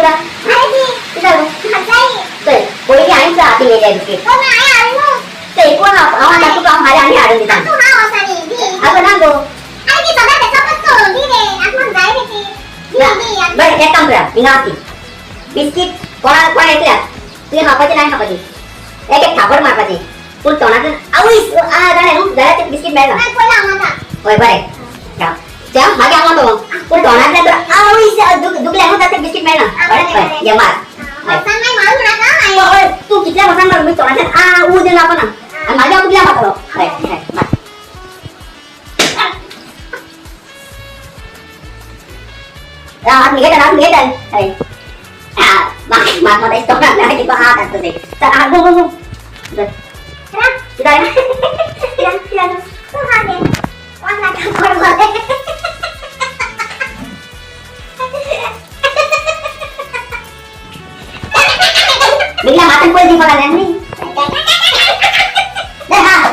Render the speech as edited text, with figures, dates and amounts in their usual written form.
तुका? कितें जालें? चल पयलीं हांवें तुका हातीन येयले बिस्कीट. चल कोण हांव हांव आतां तुका हांव हाडून आनी हाडून दिता. आगो ना गो. बरें एक काम करा, हिंगा आसा ती बिस्कीट. कोणा कोणा येतल्या तुवें खावपाची ना खावपाची, एक एक थापड मारपाची, पूण तोंडांतल्यान आवयस आ जालें न्हू जाल्यार ते बिस्कीट मेळना. हय बरें चल मागीर हांव मारतलो, पूण तोंडांतल्यान तर आवयस दुखलें न्हू जाल्यार बिस्कीट मेळना. बरें हय घे मार. हय हय तूं कितल्या वर्सां मार, तोंडांतल्यान आ ऊ दिवन जावपाना आनी मागीर हांव तुगल्या मारतलो. हय हय मार. हात निघेता, हात निघेता. हय मार मार तोंडांतल्यान कितलो हात आसता ते. चल आ गो गो गो. कितें कितें कितें? बेगीन हातान पयस दिवपाक लागलें न्ही. हा